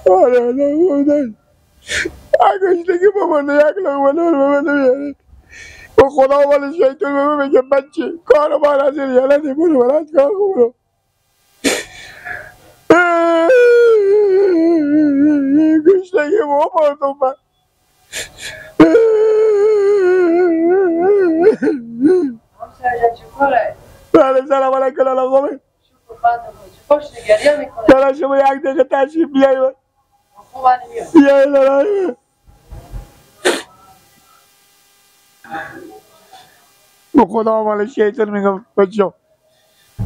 آره آره اگه بابا نه یک لقمه نون به من نمیاره. و خدا مال شیطون به من میگه بچه کار بار از این یلدی برو برات کار برو. گشنگی بابا بردم من. بله سلام علیکم لالا خوبه؟ لالا شما یک دقیقه تشریف بیایی. بیایی لالا. به خدا مال شیطان میگم بچه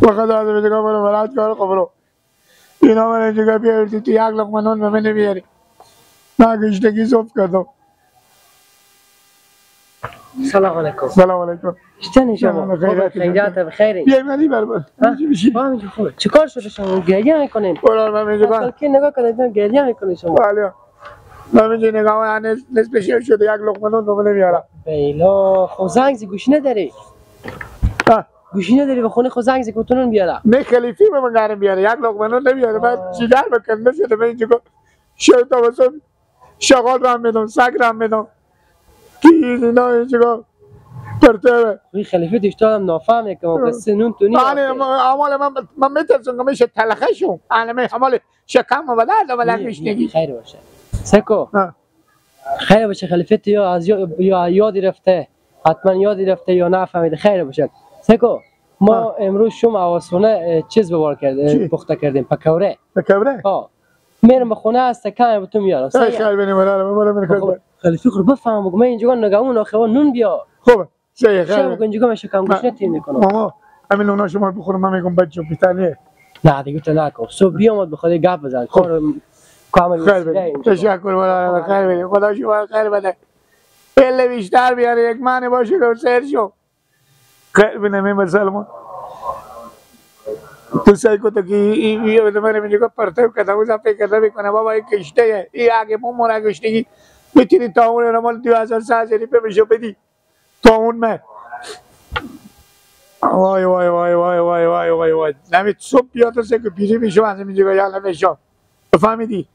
به خدا میگم برو برات کار برو. اینا من اینجا بیاری تو یک لقمه نون به من نمیاری. من گشنگی صبح کردم. سلام علیکم. سلام علیکم. چطوری شما؟ خیریت بخیری. بیای منی بربر. خوبه. چیکار شده شما گریه میکنین؟ والله من اینجا که نگاه کنید گریه میکنین شما. بله. من اینجا نگاه نصف شب شده یک لقمه نون به من نمیارم. بیلا خو زنگ زی گوشی نداری؟ گوشی نداری به خونه خو زنگ زی که نون بیاره. نه خلیفی به من قرار بیاره یک لقمه نون نمیاره. من چیکار بکنم؟ نشده من اینجا شب تا صبح شغال رام میدم سگ رام میدم. کی اینا اینجا پرتوه. این خلیفه دیشتادم نافهمه که ما قصه نون تو نیست. اعمال من میترسم که میشه تلخه شو. اعمال شکم و درد و گشنگی. خیر باشه. سکو. خیر باشه خلیفه یا از یا یادی رفته حتما یادی رفته یا نفهمیده. خیر باشه. سکو ما امروز شم آواسونه چیز ببار کرد پخته کردیم پکوره. پکوره؟ ها. میرم به خونه هست کم به تو میارم. خیر بینیم برم. خلیفه خو بفهم بگم من اینجا نگاهون آخه نون بیا. خوبه. خیر. شب اینجا من شکم گوش نتیم میکنم. ماما همین نونا شما بخورم من میگم بچه بیشتر نه. نه دیگه تو نکن. صبح بیامد به خود گپ بزن. کار کامل. خیر تشکر برادر خیر بده. خدا شما خیر بده. پله بیشتر بیاره یک معنی باشه که سر شو. خیر بینم مسلمان. تو سعی کو تو که این من اینجا پرتو کردم و فکر کردم میکنم بابا این کشته این اگه مو گشنگی میتونی تا اون مال 2000 روپیه میشه بدی تا اون من. وای وای وای وای وای وای وای وای نمی صبح بیاد سه که پیری میشم از اینجا یالا میشم بفهمیدی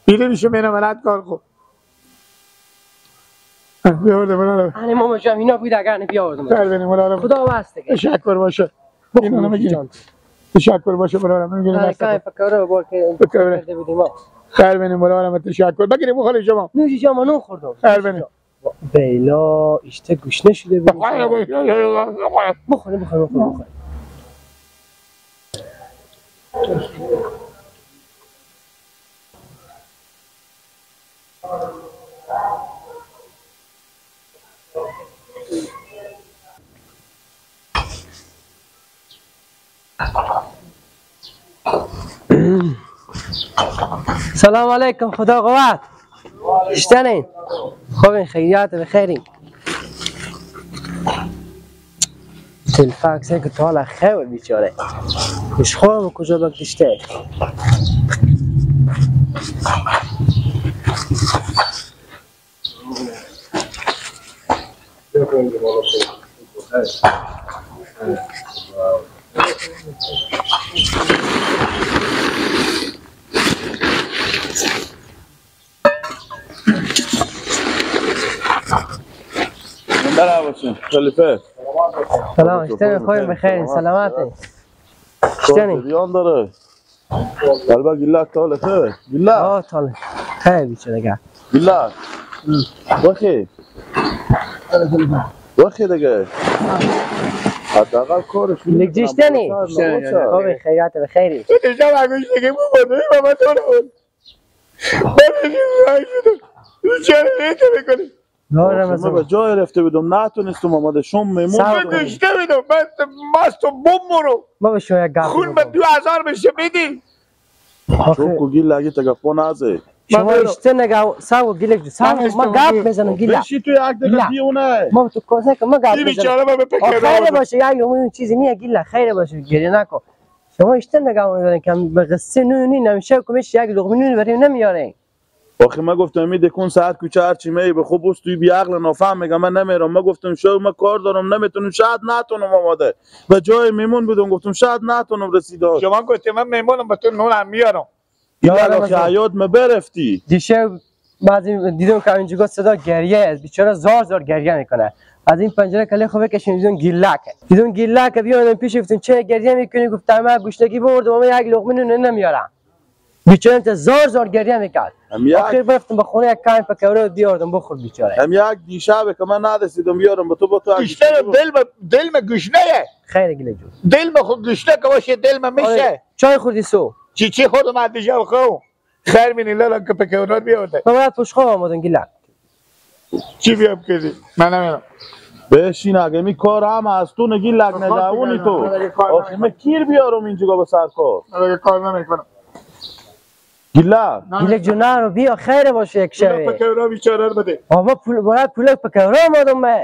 پیری میشم میرم ولاد کار خو بیاورده برادر. انا ماما جان اینا بود اگر بیاوردم. خیر بینیم برادر. خدا واسطه. تشکر باشه. اینو نمیگیرم. تشکر باشه برادرم. میگیرم. پکوره بار که بودیم. خیر بینیم برادرم تشکر. بگیریم بخوری شما. نوشی جان من نون خوردم. خیر بینیم. بیلا اشته گوش نشده بود. بخوری بخوری بخوری بخوری. سلام علیکم خدا قوت. اشتنین خوبین خیریات بخیرین. تلفاکس که تا حالا خیلی بیچاره مش خورم کجا بگشته. خلیفه سلام اشتنی خوبین بخیرین سلامتی. اشتنی بیان داره قلبا گیلا تاله خیر گیلا آه تاله خیر بیچاره گه گیلا وخی وخی دیگه حداقل کارش لگجی اشتنی خوبین خیریات بخیری. دیشب اگوش دیگه بودم بابا تو رو چرا میکنی؟ من به جای رفته بودم نتونستم آماده شم میمون. من گشته بودم من ماست و بوم برو. ما به شما یک گپ خون به 2000 بشه بدی. چوب کو گیل لگی تا گپو نازه. شما اشته نگاه ساو گیلک ساو ما گپ میزنم گیلا. بشی تو یک دقیقه دیونه. ما تو کوزه که ما گپ میزنم. بیچاره ما به پکر. خیر باشه یا اون چیزی نیه گیلا خیر باشه گریه نکن. شما اشته نگاه میزنین که به قصه نونی نمیشه که میشه یک لقمه نون بریم نمیاره. آخه ما گفتم می دکون ساعت کوچه هر چی می به خوب است توی بی عقل نافهم میگم من نمیرم. ما گفتم شو ما کار دارم نمیتونم شاید نتونم آماده به جای میمون بودم گفتم شاید نتونم رسیده. شما گفتم من میمونم به تو نون هم میارم. گیلک حیات ما برفتی. دیشب بعضی دیدم که اینجا صدا گریه است، بیچاره زار زار گریه میکنه. از این پنجره کلی خوب بکشین دیدم گیلک. دیدم گیلک بیادم پیش گفتم چه گریه میکنی؟ گفتم من گشنگی بردم، من یک لقمه نون نمیارم. بیچاره انت زار زار گریه میکرد. آخر رفتم به خونه یک کم پکوره بیاردم بخور بیچاره. هم یک دیشب که من ندسیدم بیارم به تو با تو گشنه دل ما گشنه. خیر گیلک جون. دل ما خود گشنه که باشه دل ما میشه. چای خوردی سو؟ چی خوردم از دیشب خو. خیر مینی لالا که پکوره بیارده. من باید پشخواب آمدم گیلک. چی بیام کردی؟ من نمیرم. بشین اگه می کار هم از تو نگی لگ نگهونی تو. آخه من کیر بیارم اینجا به سرکار. من کار نمیکنم. گیلک گیلک جون رو بیا خیر باشه یک شبه. پکوره بیچاره بده. آما پول باید پول پکوره آمدم من.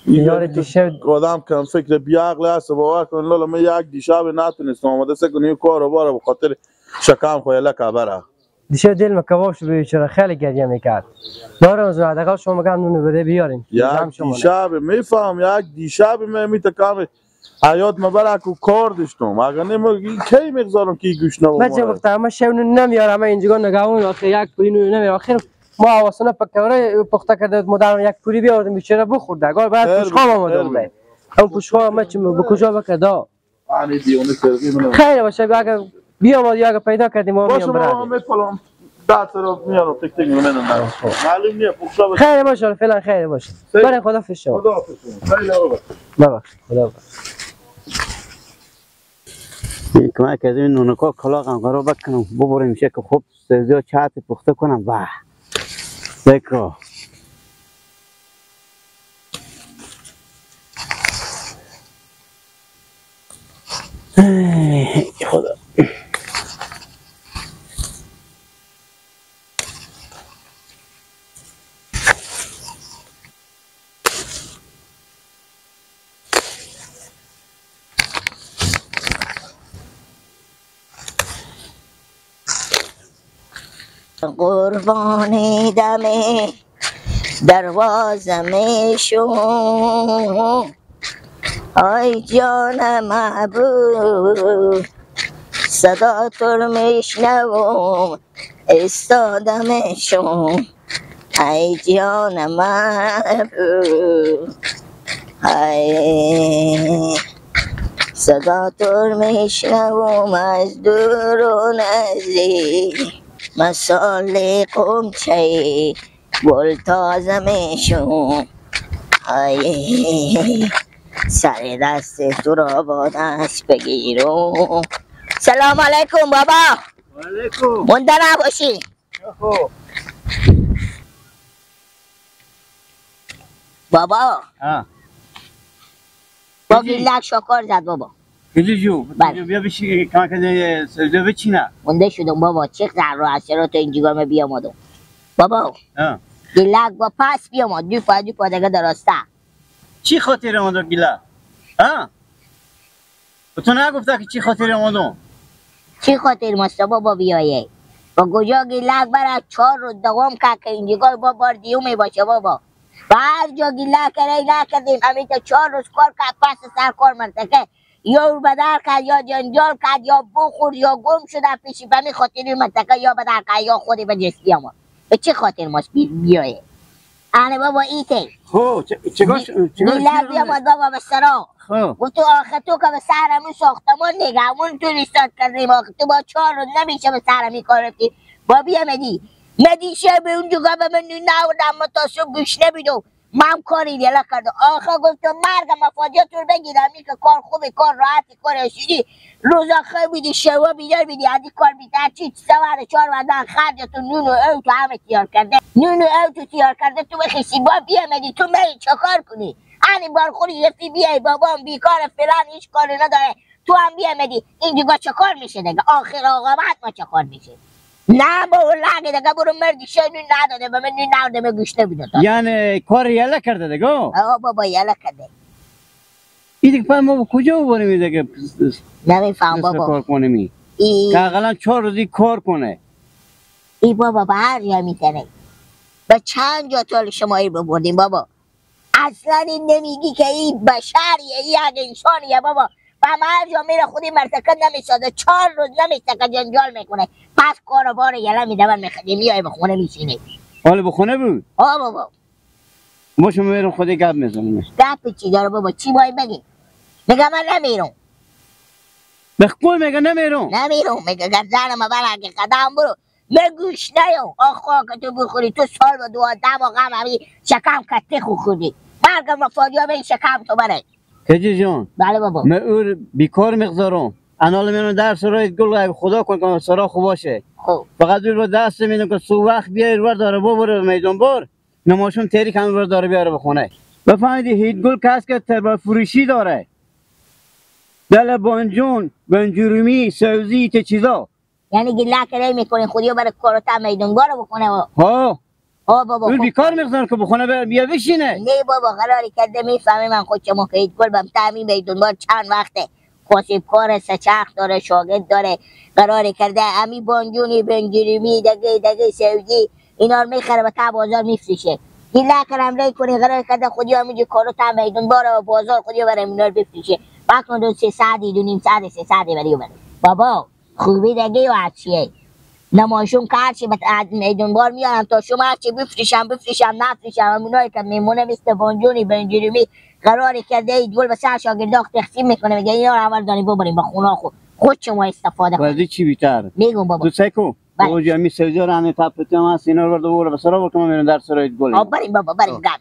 یار دیشب آدم کم فکر بی عقل است باور کن لالا من یک دیشب نتونستم آماده سه کنی کارو باره به خاطر شکم خو یلا کبره. دیشب دل مکباب شد بیچاره خیلی گریه میکرد. دارم از حداقل شما میگم نونو بده بیارین. یک دیشب میفهم یک دیشب من میتکم حیات مبارک و کار داشتم. اگر نمی کی میگذارم که گوش نبوم. من چه گفتم من شب نون نمیارم، من اینجا نگاهون آخه یک پوری نون نمیارم. آخر ما حواسنا پکوره پخته کرده مادرم یک پوری بیاوردم بیچاره بخورد. اگر بعد پوشخواب آمدم من. اون پوشخواب من چه به کجا بکرد؟ یعنی دیونه سرقی من. خیر باشه اگر بیام یا اگر پیدا کردیم ما میام برادر. باشه ما میپلم ده تا میارم تک تک من معلوم نیست پوشخواب. خیر باشه فعلا خیر باشه. برای خداحافظ شما. خداحافظ. خیلی آقا. ببخشید خداحافظ. کمک از این نونکا کلاغم قرار بکنم ببریم میشه که خوب سبزی چات پخته کنم. واه سکو خدا قربان دم دروازم شو آی جان محبوب صدا تو رو میشنوم استادم شو ای جان محبوب ای صدا تو رو میشنوم از دور و نزدیک مسال قمچه گل تازه میشون ای سر دست تو را با دست بگیرم. سلام علیکم بابا. علیکم. مونده نباشی. بابا با گیلک شکر زد بابا. کجا جو؟ بیا بشی کمک سبزی بچینه. مونده شدم بابا چه رو از چرا تو اینجا من بیامدم بابا. گیلک با پس بیامد دو پا دو پا دیگه درسته. چی خاطر آمدم گیلک؟ ها؟ تو نگفته که چی خاطر آمدم؟ چی خاطر ماست بابا بیایه؟ با کجا گیلک برای 4 روز دوام کرد که اینجا با بار دیومی باشه بابا. و هر جا گیلک ری نکردیم همین تا 4 روز کار کرد پس سر کار منطقه یا بدر کرد یا جنجال کرد یا بخور یا گم شده پیشی به می خاطر منطقه یا بدر کرد یا خودی به جستی آمد. به چه خاطر ماست بیایه؟ آره بابا ایته. خب چگاه گیلک بیامد بابا به سرا. خب تو آخه تو که به سرمون ساختمان نگهمون تو ریستاد کردیم آخه تو با 4 روز نمیشه به سرمی کار رفتی. با بیا مدی مدی شب به اون جگاه به من نوردم ما تا صبح گوش نمیدم من کاری یلا کردم. آخه گفتم مرگ مفاجات رو بگیرم این که کار خوبه کار راحتی کار اشیدی روز آخر بیدی شوا بیدار بیدی از این کار بیدار چی سوار 4 وزن خرج تو نون و او تو همه تیار کرده نون و او تو تیار کرده تو بخیسی با بیا مدی تو می چه کار کنی؟ همین بارخوری یفی بیای بابام بیکار فلان هیچ کاری نداره تو هم بیا مدی این دیگه چه کار میشه دیگه آخر عاقبت ما چه کار میشه؟ نه بابا لگه دیگه برو مردی شنو نداده به من نون نداده به گوش نمیده. یعنی کار یله کرده دیگه؟ آه بابا یله کرده. این دیگه پای ما کجا ببریم دیگه؟ نمیفهم بابا. کار کنیم که اقلا 4 روزی کار کنه. ای بابا به هر جا میتونه به چند جا طول شمایی ببردیم بابا. اصلا این نمیگی که این بشریه این یک انسانیه بابا. نافهم هر جا میره خودی مرتکه نمیسازه، 4 روز نمیسته که جنجال میکنه. پس کار و بار یله میدون میخدی میای به خونه میشینی. حالا به خونه بود؟ آه بابا. ما شما میرم خودی گپ میزنم. گپ چی داره بابا؟ چی باید بگی؟ میگه من نمیرم. به قول میگه نمیرم. نمیرم میگه گردنم اول اگه قدم برو. مگوش نیام. آخ که تو بخوری تو سال و 12 و غم همی شکم کته خو خوردی. مرگم و فاجعه به این شکم تو بره. کجی جان؟ بله بابا. من اور بیکار میگذارم. انال منو در سرای گل خدا کن که سرا خوب باشه. خب فقط دور با دست میدم که سو وقت بیای ور داره ببره میدان بار. نماشون تری کم ور داره بیاره به خونه. بفهمیدی هیت گل کس که تربا فروشی داره. دل بانجون، بنجرومی، سوزی چه چیزا. یعنی گله کلی میکنه خودیو برای کاروتا میدون بارو بکنه. ها. ها بابا. اون بیکار میگذارن که بخونه بیا بشینه. نه بابا قراری کرده میفهمه من خود شما که هیت گل بم تعمین میدون بار چند وقته. کاسب کار سه چرخ داره، شاگرد داره، قرار کرده امی بانجونی بنجرومی دگه دگه سوزی اینا رو میخره و تا بازار میفروشه. گله کرم ری کنی قرار کرده خودی همینجا کارو تا میدون بار و بازار خودی برای اینا رو بفروشه. وقت دو 3 ساعت 2.5 ساعت 3 ساعت بری بره. بابا خوبی دیگه و چیه؟ نمایشون که هرچی از میدون بار میارم تا شما هرچی بفروشم بفروشم نفروشم همونایی که میمونه مثل بانجونی بنجرومی قرار کرده ای گل به سر شاگردا تقسیم میکنه میگه اینا رو اول داریم ببریم به خونه خود شما استفاده کنید. چی بیتر؟ میگم بابا. تو سکو. بابا جامی سوزی رو همه تپتی هم هست اینا رو دوباره به سرا بکنم میرم در سرای گل. آ بریم بابا بریم گپ.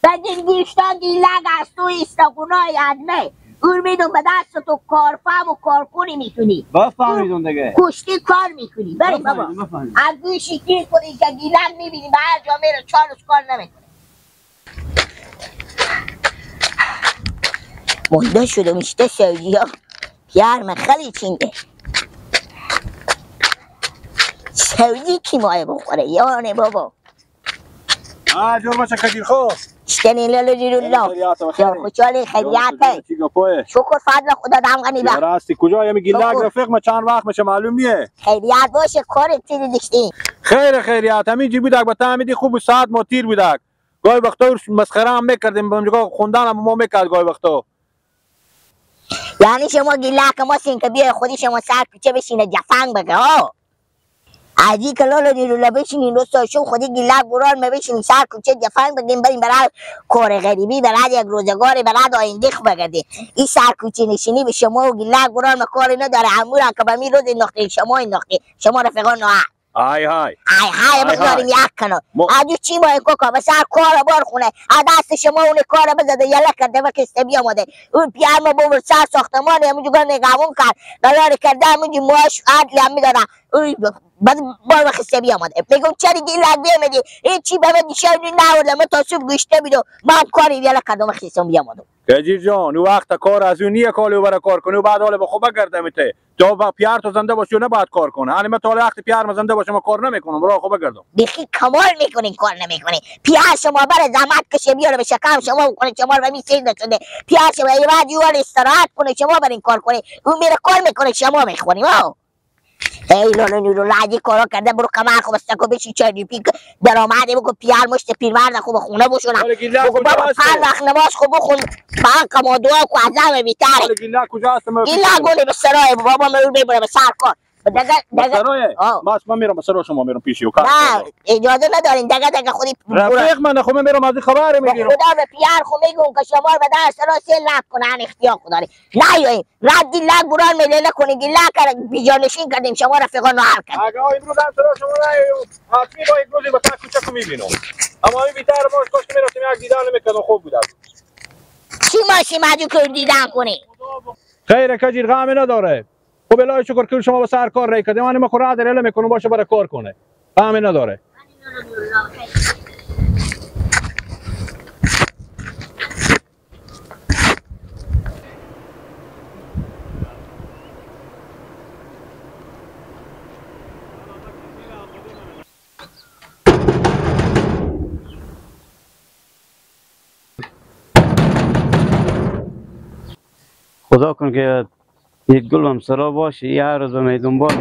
بعد این گیشتان دیلگ از تو استخونای ادمه اون میدون به دست تو کارفهم و کارکنی میتونی. بفهمیدون دیگه. کشتی کار میکنی. بریم بابا. از گوشی گیر کنی که گیلک میبینی به هر جا میره 4 روز کار نمیکنه. مونده شده میشته سوزی ها گرمه خیلی چینده. سوزی کی مایه بخوره یانه بابا. جور باشه کدیر خو. شتنی لالا دیرالله. خوشحالی خیریته. شکر فضل خدا دم غنی بخت. راستی کجا یمی گیلک رفیق ما چند وقت میشه معلوم نیه. خیریت باشه کار چیزی داشتی. خیر خیریت همینجی بودک با تعمیدی خوب ساعت ما تیر بودک. گاهی وقتا مسخره هم میکردیم با خوندن هم ما میکرد گاهی وقتا. یعنی شما گیلک ما سین که بیای خودی شما سر کوچه بشینه جفنگ بگه ها. عادی که لالا دیرولا بشینین روز شو خودی گیلک برار ما بشینین سر کوچه جفنگ بگیم بریم برای کار غریبی برای یک روزگاری برای آینده خو بگردیم. این سر کوچه نشینی به شما و گیلک برار ما کاری نداره. امورا که به می روز انداخته شما انداخته شما رفیقان نه. های های های های بگذاریم یک کنار. ادو چی با این کوکا به سر کار بار خونه از دست شما اون کار بزده یله کرده و کسته بیامده اون پیرما ببر سر ساختمان همونجا نگهبون کرد قرار کرده همونجا ماش عدل هم میدادن اون بعد بار وقت بیامده میگم چرا گیلک بیامدی این چی به من دیشب نورده من تا صبح گوشته بیدو من کاری یله کردم و خستم بیامدم. کجیر جان او وقت کار از اون نیه کالی برای کار کنی و بعد حالا به خوب بگردم ته تو با پیار تو زنده باشی و نباید کار کنه. یعنی من تا وقت پیار زنده باشم کار نمیکنم برای خوب بگردم. بیخی کمال میکنین کار نمیکنین. پیار شما بر زحمت کشه بیاره به شکم شما بکنه شما رو می سیر نشده. پیار شما یه بعد یوار استراحت کنه شما برین کار کنه اون میره کار میکنه شما میخوریم. ای لالا نورو لعجی کارا کرده برو کمر خوب استکو بشی چای پیک درآمده بگو پیار مشت پیرمرد خوب خونه بشونم بگو بابا هر وقت نماز خوب بخون فقط ما دعا کو عزم بیتره. گیلا کجا هست؟ گیلا گلی به سرای بابا من میبره به سر کار دگه دگه ما میرم به سر شما میرم پیشی و کار. نه اجازه ندارین دگه دگه خودی رفیق من خو میرم از خبر میگیرم. خدا به پیار خو میگم که شما رو به دست را سه لب کنن اختیار خدا نه این ردی لگ بران میله نکنین گیلا کرد بیجانشین کردیم شما رفیقان رو هر کرد. اگه امروز هم سر شما نه حتمی با یک روزی با تا کوچک میبینم اما این بیتر ما کاش میرفتیم یک دیدن میکردم خوب بود. چی ماشی مجو که دیدن کنی؟ خیر کجیر غم نداره. خب الهی شکر که شما با سر کار رای کردیم. من ما خورا در میکنم باشه برای کار کنه. غم نداره. خدا کن که یک گل هم سرا باشه یه هر روز میدون بار.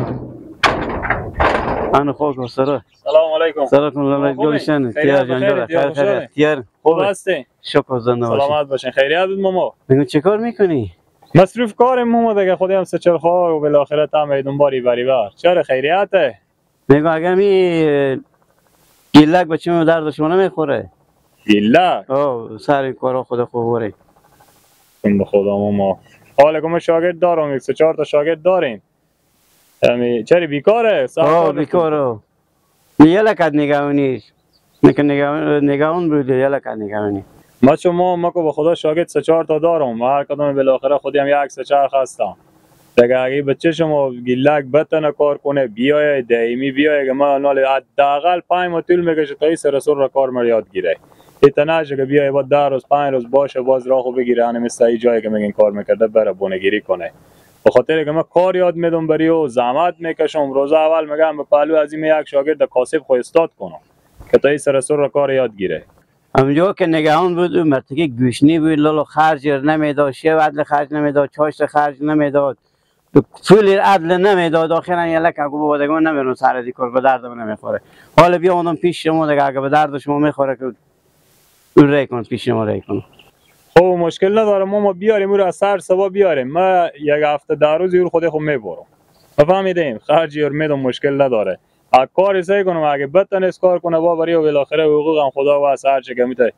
انا خاک و سرا. سلام علیکم. سلام علیکم. گلشن تیار جان، خیر خیر تیار. خوب هستی؟ شکر زنده باشی. سلامت باشین. خیریت بود ماما؟ میگم چیکار میکنی؟ مصروف کارم ماما دیگه، خودم سه چهار خواه و بالاخره تا میدون باری بری بر. چرا خیریته؟ میگم اگه می گیلک بچه‌مو درد شما نمیخوره. گیلک؟ آه سر کارا خدا خوبه. به خدا ماما. حالا که شاگرد دارم، یک سه چهار تا شاگرد داریم. یعنی چرا بیکاره؟ آه بیکاره. یلکت نگاونیش. نکن نگاون بوده یلکت نگاونی. ما شما ما که به خدا شاگرد سه چهار تا دارم و هر کدوم بالاخره خودم یک سه چرخ هستم. دیگه اگه بچه شما گیلک بتنه کار کنه بیای دائمی بیای که ما نال حداقل 5 ماه طول میکشه تا این سر سر را کار ما یاد گیره. ایتناشه که بیای بعد 10 روز 5 روز باشه باز راهو بگیره، یعنی مثل این جایی که میگن کار میکرده بره بونگیری کنه. به خاطر که من کار یاد میدم بری و زحمت میکشم. روز اول میگم به پهلو از این یک شاگرد کاسب خو استاد کنم که تا این سر سر را کار یاد گیره. همونجا که نگهان بود اون مرتکه گوشنی بود، لالو خرج نمیداد، شیب عدل خرج نمیداد، چاشت خرج نمیداد، پول عدل نمیداد. آخرا یلک اگه بابا دیگه من نمیرم سر دی کار به دردم نمیخوره. حالا بیا اونم پیش شما دیگه، اگه به درد شما میخوره که اون ری کن پیش شما ری کن. خب مشکل نداره ما بیاریم او رو از سر سبا بیاریم. ما یک هفته 10 روز او خود خود میبرم. فهمیدیم خرجی رو میدم مشکل نداره. اگه کاری سعی کنم اگه بتونست کار کنه با برای بالاخره حقوقم خدا و از هر چه که میته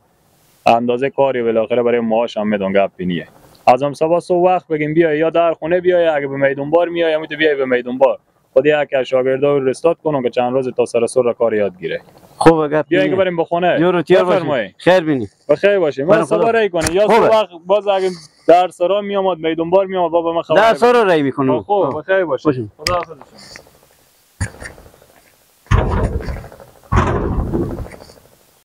اندازه کاری بالاخره برای معاش هم میدم گپ نیه. از هم صبح صبح وقت بگیم بیای یا در خونه بیای، اگه به میدون بار میای میته بیای به میدون بار. خود یک از شاگردا رو رستاد کنم که چند روز تا سر سر کار یاد گیره. خوب گپ بیای که بریم به خونه. یورو تیار باشین. خیر بینی. بخیر باشین. من صبح رای کنی یا صبح وقت باز اگه در سرا میامد میدون بار میامد بابا من خبر در سرا رای میکنم. خوب بخیر باشین. خدا حافظ.